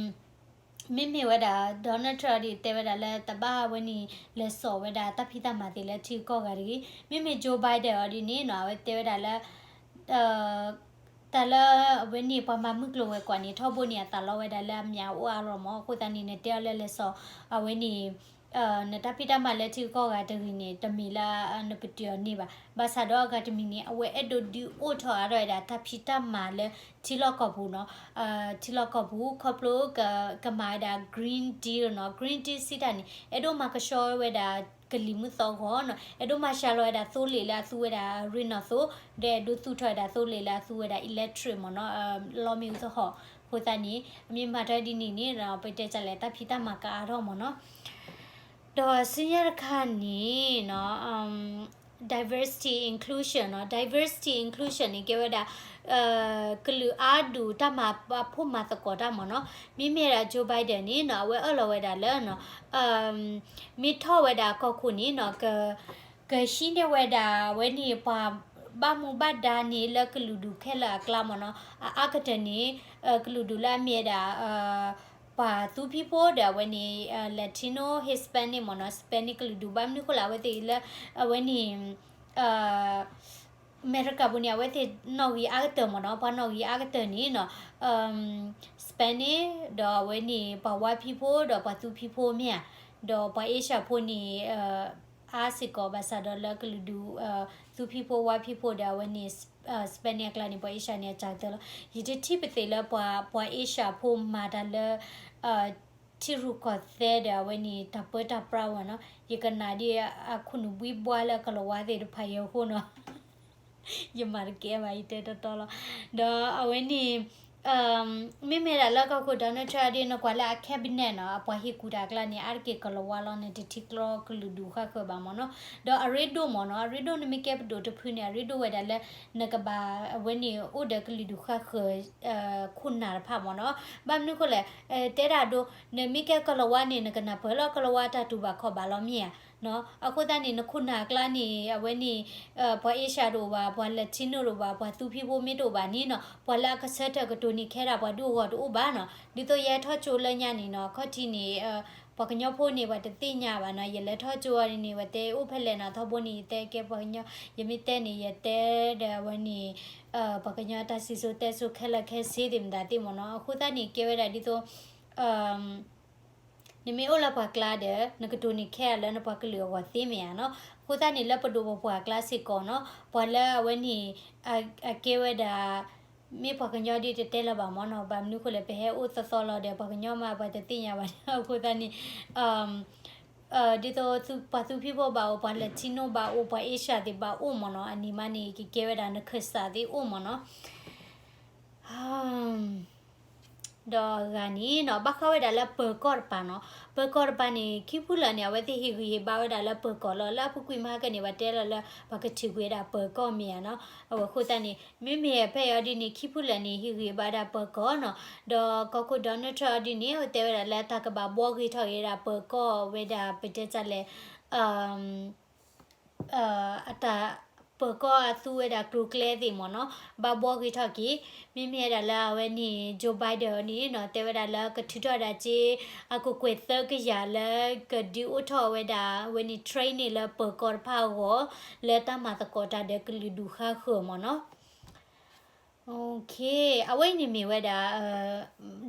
မ့မ့ၢ်ဝဲဒၣ် Donald Trump အီၤဒ်တဲဝဲဒၣ်လၢတဘၣ်ဝဲန့ၣ် လဲၤစိာ်ဝဲဒၣ်တၢ်ဖံးတၢ်မၤသ့ၣ်လၢထံဂုၤကီၢ်ဂၤတဂ့ၤ. မ့မ့ၢ် Joe Biden အီၤဒ်န့ၣ်နီၤ အဝဲတဲဝဲဒၣ်လၢ တၢ်လၢအဝဲန့ၣ် ပှၤမၤမုၢ်ကျိၤဝဲၤကွာ်န့ၣ် ထီဘိန့ၣ် အသးလီဝဲဒၣ်လၢအမ့ၢ်အအိၣ်အါလီၤမ့ၢ်. အဃိသတးန့ၣ် နတဲအီၤလၢလဲၤစိာ် အဝဲန့ၣ် နတၢ်ဖံးတၢ်မၤလၢထံဂုၤကီၢ်ဂၤတဂ့ၤန့ၣ် တမ့ၢ်လၢနကတုၤအီၤန့ၢ်ဘၣ်. ဘၣ်ဆၣ်ဒီးအဂၤတမံၤန့ၣ် အဝဲအဲၣ်ဒိးဒုးအိၣ်ထီၣ်အါထီၣ်ဝဲဒၣ်တၢ်ဖံးတၢ်မၤလၢထံလီၢ်ကီၢ်ပူၤနီၤ. ထံလီၢ်ကီၢ်ပူၤ ခီဖျိ ကမၤဝဲဒၣ် Green Deal နီၤ. Green Deal စံးတၢ်န့ၣ် အဲၣ်ဒိးမၤကဆှီဝဲဒၣ်ကလံၤမုၢ်သီဂီၤနီၤ. အဲၣ်ဒိးမၤစှၤလီၤဝဲဒၣ်သိလ့ၣ်လၢအသူဝဲဒၣ်ရ့ၣ်နီၣ်သိ, ဒီးအဲၣ်ဒိးသူၣ်ထီၣ်ဝဲဒၣ်သိလ့ၣ်လၢအသူဝဲဒၣ် electric မ့ၢ်နီၤ, လီမ့ၣ်အူသဟီၣ်. အဃိသတးန့ၣ် အမ့ၢ်မၤထီၣ်ဒ်န့ၣ်န့ၣ် ပတဲတၢ်လဲၣ် တၢ်ဖံးတၢ်မၤကအါထီၣ်မ့ၢ်နီၤ. ဒီးဆူညါတခါန့ၣ်နီၤ diversity inclusion နီၤ. Diversity inclusion န့ၣ် ကဲဝဲဒၣ် ကလုာ်အါဒူၣ်တၢ်မၤဖှိၣ်မၤသကိးတၢ်မ့ၢ်နီၤ. မ့မ့ၢ်ဒၣ် Joe Biden န့ၣ်နီၤ အဝဲအၢၣ်လီၤဝဲဒၣ်လၢ မ့ၢ်ထီၣ်ဝဲဒၣ်ကီၢ်ခိၣ်န့ၣ်နီၤ က ကဟံးန့ၢ်ဝဲဒၣ်ဝဲန့ၣ် ပှၤဘၣ်မူဘၣ်ဒါန့ၣ်လၢကလုာ်ဒူၣ်ခဲလၢာ်အကျါမ့ၢ်နီၤ. အအါကတၢၢ်န့ၣ် ကလုာ်ဒူၣ်လၢအမ့ၢ်ဝဲဒၣ် ပှၤသူဖံဖိဒီးအဝဲန့ၣ် Latino Hispanic မ့ၢ်နီၤ, Spanish ကလုာ်ဒူၣ် ဘၣ်မနုၤဃိလဲၣ် အဝဲသ့ၣ်လၢ အဝဲန့ၣ် အမဲရကၤပူၤန့ၣ် အဝဲသ့ၣ်နီၣ်ဂံၢ်အါကတၢၢ်မ့ၢ်နီၤ, ပှၤနီၣ်ဂံၢ်အါကတၢၢ်န့ၣ်နီၤ Spanish ဒီးအဝဲန့ၣ် ပှၤဝါဖံဖိဒီးပှၤသူဖံဖိမ့ၢ်ဧါ, ဒီးပှၤအ့ရှၢၣ်ဖိန့ၣ် အါစ့ၢ်ကီး ဘၣ်ဆၣ်ဒီးလၢကလုာ်ဒူၣ် သူဖံဖိဝါဖံဖိဒီး အဝဲန့ၣ် Spanish အကျါန့ၣ် ပှၤအ့ရှၢၣ်န့ၣ် အစှၤကတၢၢ်လီၤ. ယတထံၣ်ပသ့ၣ်လၢပှၤ ပှၤအ့ရှၢၣ်ဖိမၤတၢ်လၢ ထံရူၢ်ကီၢ်သဲးဒီးအဝဲန့ၣ် တၢ်ပၢတၢ်ပြးဝဲနီၤ. ယကနၣ်ဒ်အခိၣ်နူာ်ဘှံးဘှါလၢကလၤဝါသ့ၣ်တဖၣ်အံၤအဃိနီၤ ယမၤတကဲဘၣ် ယတဲတီတီလီၤ. ဒီးအဝဲန့ၣ် မ့မ့ၢ်ဒၣ်လၢကီၢ်ခိၣ် Donald Trump ဒ်နကွၢ်လၢအ cabinet နီၤ အပှၤဟ့ၣ်ကူၣ်တၢ်အကျါန့ၣ် အါတက့ၢ်ကလၤဝါလီၤ နတထံၣ်ကျီကလုာ်ဒူၣ်ဃၣ်ဃၢၤဘၣ်မ့ၢ်နီၤ. ဒီးအရ့ဒိၣ်မ့ၢ်နီၤ, အရ့ဒိၣ်နမ့ၢ်ကဲပဒိၣ်တဖုန့ၣ် အရ့ဒိၣ်ဝဲဒၣ်လၢ နကဘၣ်အဝဲန့ၣ်အိၣ်ဒီးကလုာ်ဒူၣ်ဃၣ်ဃၢၤ ခိၣ်နၢ်တဖၣ်မ့ၢ်နီၤ. ဘၣ်မနုၤဃိလဲၣ် တဲဒၣ်ဒိ နမ့ၢ်ကဲကလၤဝါန့ၣ် နကနၢ်ပၢၢ်လၢကလၤဝါတၢ်တူၢ်ဘၣ်ခီၣ်ဘၣ်လီၤမ့ၢ်ဧါ. အဃိသတးန့ၣ် နခိၣ်နၢ်အကျါန့ၣ် အဝဲန့ၣ် ပှၤအ့ရှၢၣ်တအိၣ်ဘၣ်, ပှၤ Latino တအိၣ်ဘၣ်, ပှၤသူဖံဖိမ့ၢ်တအိၣ်ဘၣ်န့ၣ်နီၤ, ပှၤလၢအကဆၢထၢၣ်ကတိၤန့ၢ်ခဲဒၣ်ပှၤဒူအဂီၢ်တအိၣ်ဘၣ်နီၤ. ဒ်သိးယဟဲထီၣ်ကၠိလၢညါန့ၣ်နီၤ, ခီၣ်ထံးန့ၣ် ပှၤကညီဖိန့ၣ် ပှၤတသ့ၣ်ညါဘၣ်နီၤ, ယလဲၤထီၣ်ကၠိအီၤန့ၣ် ပှၤတဲအိၣ်ဖဲလဲၣ်နီၤ, ထီဘိန့ၣ် ယတဲကဲပှၤကညီ, ယမ့ၢ်တဲန့ၣ် ယတဲဒီးအဝဲန့ၣ် ပှၤကညီတၢ်စံၣ်စိၤတဲစိၤခဲလၢာ်ခဲဆ့သ့ၣ်မတၤသ့ၣ်မ့ၢ်နီၤ. အဃိသတးန့ၣ် ကဲဝဲဒၣ်ဒ်သိး နမ့ၢ်အိၣ်လၢပှၤကျါဒီး နကတိၤန့ၢ်ခဲအလၢနပှၤကလုာ်အဂီၢ်သ့မ့ၢ်ဧါနီၤ. အဃိသတးန့ၣ် လၢပဒိၣ်ပပှၢ်ကျါစ့ၢ်ကီးနီၤ, ပှၤလၢအဝဲန့ၣ် အကဲဝဲဒၣ် မ့ၢ်ပှၤကညီဒ်တတဲလၢၤဘၣ်မ့ၢ်နီၤ, ဘၣ်မနုၤဃိလဲၣ် ပဟဲအိၣ်သီသီလီၤဒီး ပှၤကညီမးပှၤတသ့ၣ်ညါဘၣ်နီၤ. အဃိသတးန့ၣ် ဒ်သိးပှၤသူဖံဖိဘၣ်အိၣ်, ပှၤ Latino ဘၣ်အိၣ်, ပှၤအ့ရှၢၣ်သ့ၣ်ဘၣ်အိၣ်မ့ၢ်နီၤ, အန့ၣ်မးန့ၣ် ကကဲဝဲဒၣ်နခၢၣ်စးသ့ၣ်အိၣ်မ့ၢ်နီၤ. ဒီးအဂၤန့ၣ်နီၤ, ဘၣ်ဃးဝဲဒၣ်လၢပၢၤကီၢ်တပၤနီၤ, ပၢၤကီၢ်တပၤန့ၣ် ခံဖုလၢာ်န့ၣ် အဝဲသ့ၣ်ဟ့ၣ်ဂံၢ်ဟ့ၣ်ဘါဝဲဒၣ်လၢပၢၤကီၢ်လီၤ. လၢအပူၤကွံာ်မးဟဲက့ၤန့ၣ် ပှၤတဲလီၤလၢ ပှၤကထံၣ်ကွံာ်ဝဲဒၣ်ပၢၤကီၢ်မ့ၢ်ဧါနီၤ. အဝဲအဃိသတးန့ၣ် မ့မ့ၢ်ဖဲအံၤဒ်န့ၣ် ခံဖုလၢာ်န့ၣ် ဟ့ၣ်ဂံၢ်ဟ့ၣ်ဘါဝဲဒၣ်ပၢၤကီၢ်နီၤ. ဒီးကီၢ်ခိၣ် Donald Trump အီၤဒ်န့ၣ် တဲဝဲဒၣ်လၢတၢ်ကဘၣ်ဘှီဂ့ၤထီၣ်က့ၤဝဲဒၣ်ပၢၤကီၢ်ဝဲဒၣ် ပတဲတၢ်လဲၣ် အတၢ် ပၢၤကီၢ်အသူဝဲဒၣ်ကျိၤကျဲသ့ၣ်မ့ၢ်နီၤ, ဘၣ်ဘှီဂ့ၤထီၣ်က့ၤ. မ့မ့ၢ်ဝဲဒၣ်လၢအဝဲန့ၣ် Joe Biden အီၤန့ၣ်နီၤ, တဲဝဲဒၣ်လၢကထုးထီၣ်ဝဲဒၣ်က့ အကကွဲၢ်သၢကယၤလၢကဒုးအိၣ်ထီၣ်ဝဲဒၣ် အဝဲန့ၣ် training လၢပၢၤကီၢ်တဖၣ်အဂီၢ် လၢတၢ်မၤသကိးတၢ်ဒီးကလုာ်ဒူၣ်ဃါဃၢၤမ့ၢ်နီၤ. အဝဲအံၤန့ၣ်မ့ၢ်ဝဲဒၣ်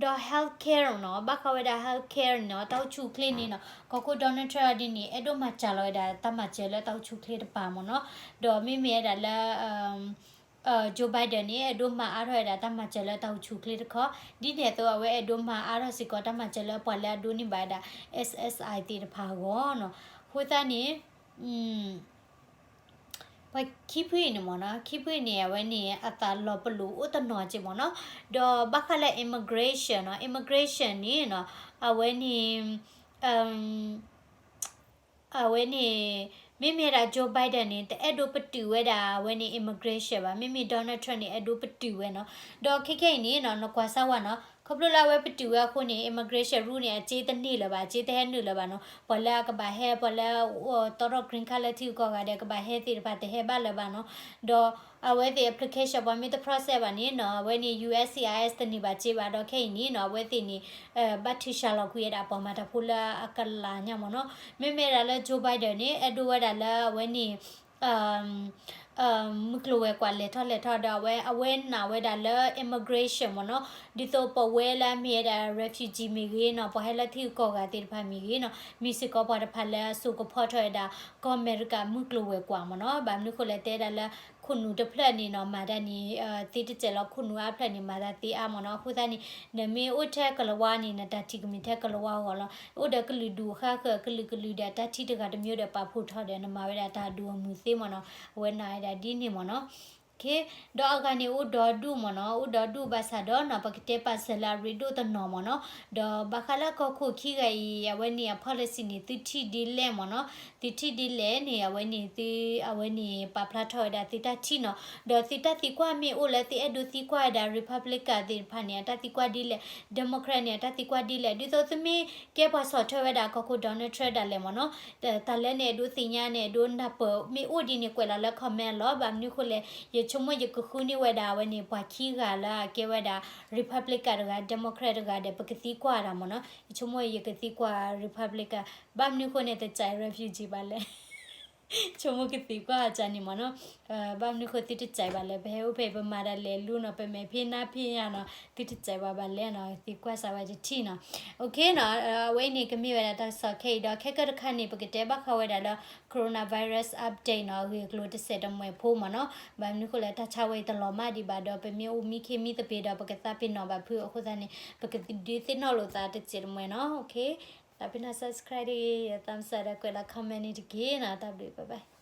ဒီး health care နီၤ, ဘၣ်ဃးဝဲဒၣ် health care နီၤ, တၢ်အိၣ်ဆူၣ်အိၣ်ချ့န့ၣ်နီၤ, ကီၢ်ခိၣ် Donald Trump အီၤဒ်န့ၣ် အဲၣ်ဒိးမၤစှၤလီၤဝဲဒၣ်တၢ်မၤစၢၤလၢတၢ်အိၣ်ဆူၣ်အိၣ်ချ့တပၤမ့ၢ်နီၤ. ဒီးမ့မ့ၢ်ဝဲဒၣ်လၢ Joe Biden န့ၣ် အဲၣ်ဒိးမၤအါထီၣ်ဝဲဒၣ်တၢ်မၤစၢၤလၢတၢ်အိၣ်ဆူၣ်အိၣ်ချ့တခီ, ဒ်န့ၣ်အသိး အဝဲအဲၣ်ဒိးမၤအါထီၣ်စ့ၢ်ကီးတၢ်မၤစၢၤလၢပှၤလၢအဒိးန့ၢ်ဘၣ်ဝဲဒၣ် SSI သ့ၣ်တဖၣ်အဂီၢ်နီၤ. အဃိသတးန့ၣ် ပှၤခံဖုအံၤန့ၣ်မ့ၢ်နီၤ, ခံဖုအံၤန့ၣ် အဝဲန့ၣ် အသးလီၤပလိာ်အိၣ်တနီၤက့မ့ၢ်နီၤ, ဒီးဘၣ်ဃးလၢ immigration နီၤ, immigration န့ၣ်နီၤ, အဝဲန့ၣ် အဝဲန့ၣ် မ့မ့ၢ်ဒၣ် Joe Biden န့ၣ် တအဲၣ်ဒိးပတုာ်ဝဲဒၣ် အဝဲန့ၣ် immigration ဘၣ်, မ့မ့ၢ် Donald Trump န့ၣ် အဲၣ်ဒိးပတုာ်ဝဲနီၤ, ဒီးခဲခဲအံၤန့ၣ်နီၤ နကွၢ်စၢ်ဝဲနီၤ, ခီဖျိလၢအဝဲပတုာ်ဝဲအဃိန့ၣ် immigration rule န့ၣ် အစ့တန့ၢ်လၢၤဘၣ်, အစ့တဟဲနုာ်လၢၤဘၣ်နီၤ, ပှၤလၢအကဘၣ်ဟဲ ပှၤလၢအတီထီၣ် green card လၢထံဂုၤကီၢ်ဂၤဒီး ကဘၣ်ဟဲသ့ၣ်တဖၣ်တဟဲဘၣ်လၢၤဘၣ်နီၤ, ဒီး အဝဲသ့ၣ် application ပှၤမ့ၢ်တ process ဘၣ်န့ၣ်နီၤ အဝဲန့ၣ် USCIS တန့ၢ်ဘၣ်စ့ဘၣ်, ဒီးခဲအံၤန့ၣ်နီၤ အဝဲသ့ၣ်န့ၣ် ဘၣ်ထုးဆှးလီၤကွံာ်ဝဲဒၣ်ပှၤမၤတၢ်ဖိလၢအကလၤညါမ့ၢ်နီၤ, မ့မ့ၢ်ဒၣ်လၢ Joe Biden န့ၣ် အဲၣ်ဒိးဝဲဒၣ်လၢအဝဲန့ၣ် မုၢ်ကျိၤဝဲၤကွာ်လဲၤထီၣ်လဲၤထီၣ်ဒီး အဝဲ အဝဲနာ်ဝဲဒၣ်လၢ immigration မ့ၢ်နီၤ, ဒ်သိးပဝဲလၢအမ့ၢ်ဝဲဒၣ် refugee မ့ၢ်ဂ့ၤနီၤ, ပှၤဟဲလၢထံဂုၤကီၢ်ဂၤသ့ၣ်တဖၣ်မ့ၢ်ဂ့ၤနီၤ, မ့ၢ်စ့ၢ်ကီးပှၤတဖၣ်လၢအစိာ်ကဖီထီၣ်ဝဲဒၣ် ကီၢ်အမဲရကၤမုၢ်ကျိၤဝဲၤကွာ်မ့ၢ်နီၤ, ဘၣ်မနုၤဃိလဲၣ်တဲဒၣ်လၢ ခိၣ်နူာ်တဖျၢၣ်န့ၣ်နီၤ မၤတၢ်န့ၣ် သ့တစဲးလီၤ, ခိၣ်နူာ်အါဖျၢၣ်န့ၣ် မၤတၢ်သ့အါမ့ၢ်နီၤ, အဃိသတးန့ၣ် နမ့ၢ်အိၣ်ထဲကလၤဝါန့ၣ် နတၢ်ထံၣ်ကမ့ၢ်ထဲကလၤဝါအဂီၢ်လီၤ, အိၣ်ဒီးကလုာ်ဒူၣ်ဃါဃၢၤ ကလုာ်ကလုာ်ဒီးတၢ်ထံၣ်တဂၤတမံၤဒီးပာ်ဖှိၣ်ထီၣ်ဒီး နမၤဝဲဒၣ်တၢ်ဒိၣ်အမုၢ်သ့မ့ၢ်နီၤ, အဝဲနာ်ဝဲဒၣ်ဒ်န့ၣ်မ့ၢ်နီၤ. ဒီးအဂၤန့ၣ်အိၣ်ဒီဒူၣ်မ့ၢ်နီၤ, အိၣ်ဒီဒူၣ်ဘၣ်ဆၣ်ဒီးနီၤ ပကတဲပာ်စၢၤလၢအရ့ဒိၣ်တနီၤမ့ၢ်နီၤ, ဒီးဘၣ်ဃးလၢကီၢ်ခိၣ်ခံဂၤအံၤ အဝဲန့ၣ်အ policy န့ၣ် သုထံၣ်ဒ်လဲၣ်မ့ၢ်နီၤ, သုထံၣ်ဒ်လဲၣ်န့ၣ် အဝဲန့ၣ်သု အဝဲန့ၣ်ပာ်ဖျါထီၣ်ဝဲဒၣ်သုတၢ်ထံၣ်နီၤ, ဒီးသုတၢ်သံကွၢ်မ့ၢ်အိၣ်လၢသုအဲၣ်ဒိးသံကွၢ်ဝဲဒၣ် Republican သ့ၣ်တဖၣ်န့ၣ် အတၢ်သံကွၢ်ဒ်လဲၣ်, Democrat န့ၣ် အတၢ်သံကွၢ်ဒ်လဲၣ်, ဒ်သိးသုမ့ၢ်ကဲပှၤဆီၣ်ထွဲဝဲဒၣ်ကီၢ်ခိၣ် Donald Trump ဒၣ်လဲာ်မ့ၢ်နီၤ တၢ်လၢနအဲၣ်ဒိးသ့ၣ်ညါ နအဲၣ်ဒိးနၢ်ပၢၢ်မ့ၢ်အိၣ်ဒ်န့ၣ် ကွဲးလီၤလၢ comment လီၤ, ဘၣ်မနုၤဃိလဲၣ် ယဆိကမိၣ်ယကဃုန့ၢ်ဝဲဒၣ်အဝဲန့ၣ် ပှၤခံဂၤလၢအကဲဝဲဒၣ် Republican တဂၤ Democrat တဂၤဒီး ပကသံကွၢ်တၢ်မ့ၢ်နီၤ, ယဆိကမိၣ်ယကသံကွၢ် Republican, ဘၣ်မနုၤဃိန့ၣ် တစဲး refugee ဘၣ်လဲၣ် ဆိကမိၣ်ကသံကွၢ်အကန့ၣ်မ့ၢ်နီၤ, ဘၣ်မနုၤဃိသုတစဲးဘၣ်လဲၣ်, ပဟဲအိၣ်ဖဲပမၤတၢ်လဲၤလူနီၤ, ပမဲာ်ဖံးနါဖံးညါနီၤ, သုတစဲးဘၣ်ဘၣ်လဲၣ်နီၤ, သံကွၢ်စၢ်ဝဲတထံၣ်နီၤ. OK နီၤ, အဝဲအံၤန့ၣ် ကမ့ၢ်ဝဲဒၣ်တၢ်ကစီၣ်ခဲအံၤဒီး ခဲကၢတခါန့ၣ် ပကတဲဘၣ်ဃးဝဲဒၣ်လၢ coronavirus update နီၤ, အဂ့ၢ်အကျိၤတစဲးတမှဲၤဖိမ့ၢ်နီၤ, ဘၣ်မနုၤဃိလဲၣ် တၢ်ဆါဝဲအံၤတလီၤမၢ်ဒံးဘၣ်ဒီး ပမ့ၢ်အိၣ်မံခ့မံသပ့ၤဒီး ပကသးပ့ၤနီၣ်ဘၣ်ဖုးအဃိသတးန့ၣ် ပကဒုးသ့ၣ်နီၣ်လိာ်သးတစဲးတမှဲၤနီၤ. OK, သးပ့ၤနီၣ် subscribe တဂ့ၤ, သးမစၢ်ဒီးကွဲးလီၤ comment န့ၣ်တက့ၢ်နီၤ, တၢ်ဘျုး bye bye.